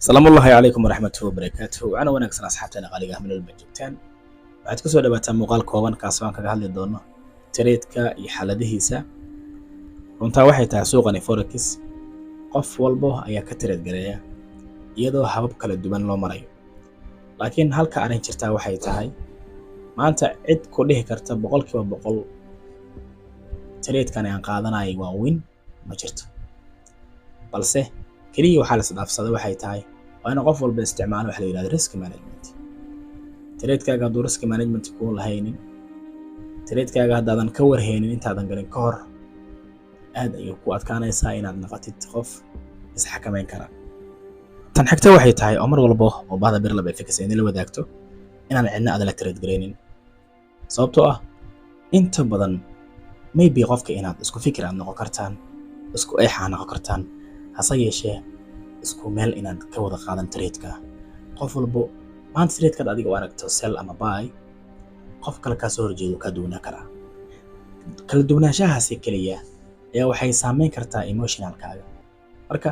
Asalaamullaahi calaykum waraxmatuhi wabarakaatuhu. Wacana wanaagsan, asxaabteena qaaliga ah, meel walba joogtaan. Waxaad kusoo dhawaataan muuqaal kooban kaasoo aan kaga hadli doono trade-ka iyo xaaladihiisa. Runtaa waxay tahay, suuqani forex qof walbo ayaa ka trade gareeya, iyadoo habab kala duwan loo marayo. Laakiin halka arrin jirtaa waxay tahay, maanta cid ku dhihi karta 100% trade-kani aan qaadanayay waa win ma jirto. Balse keliya waxaa la isdhaafsaday waxay tahay, waa in qof walba isticmaalo waxa la yidhahdo risk management. Trade-kaaga hadduu risk management kuu lahaynin, trade-kaaga haddaadan ka warhaynin intaadan galin ka hor, aad ayay ku adkaanaysaa inaad noqotid qof isxakameyn kara. Tan xigta waxay tahay, oo mar walbo oo bahda Birlab FX ay nala wadaagto, inaan cidna aadan la trade garaynin, sababtoo ah inta badan maybe qofka inaad isku fikir aad noqon kartaan, isku eex aad noqon kartaan, hase yeeshee isku meel inaad ka wada qaadan trade-ka. Qof walbo maanta trade-kaad adiga u aragto sell ama buy, qof kale kaa soo horjeedo kaa duwanaa karaa. Kala duwanaanshahaasi keliya ayaa waxay saameyn kartaa emotional-kaaga. Marka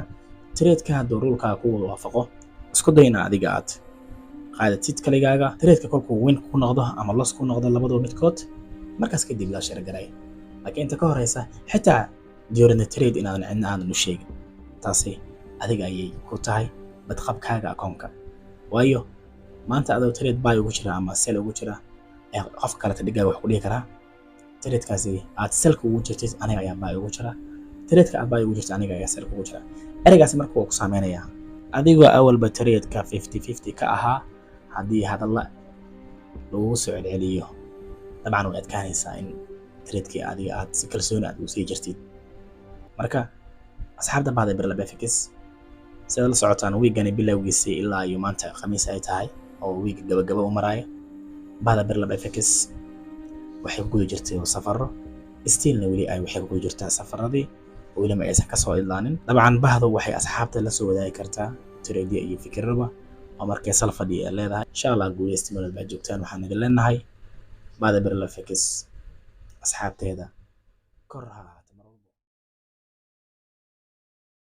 trade-ka hadduu rule-kaaga ku wada waafaqo, isku day in adiga aad qaadatid kaligaaga trade-ka. Kolkuu win ku noqdo ama loss ku noqdo, labadaba midkood, markaas kadib la share garay. Laakiin inta ka horeysa, xitaa during the trade, inaadan cidna aadan u sheegin, taasi adiga ayay ku tahay badqabkaaga akoonka. Waayo, maanta adoo trade buy ugu jira ama sell ugu jira ayaa qof kaleta dhigaaga wax ku dhihi karaa: "Trade-kaasi aad sell-ka ugu jirtid aniga ayaa buy ugu jira, trade-ka aad buy ugu jirtid aniga ayaa sell-ka ugu jira." Ereygaasi marka waa ku saameynayaa adigoo awalba trade-ka 50-50 ka ahaa. Haddii hadalla lagugu soo celceliyo, dabcan way adkaanaysaa in trade-kii adiga aad si kalsooni aad ugu sii jirtid. Marka asxaabta bahda Birlab FX, sidaad la socotaan, wiigani bilowgiisii ilaa iyo maanta Khamiis ay tahay oo wiiga gabagaba u maraayo, bahda Birlab FX waxay ku guda jirtay safaro. Still-na weli ay waxay ku guda jirtaa safaradii oo weli ma aysan kasoo idlaanin. Dabcan bahdu waxay asxaabta la soo wadaagi kartaa trade iyo fikirraba oo markay sal fadhiya ay leedahay. Insha Allah guuleysta meel walba aad joogtaan. Waxaan idin leenahay, bahda Birlab FX asxaabteeda, kor ha.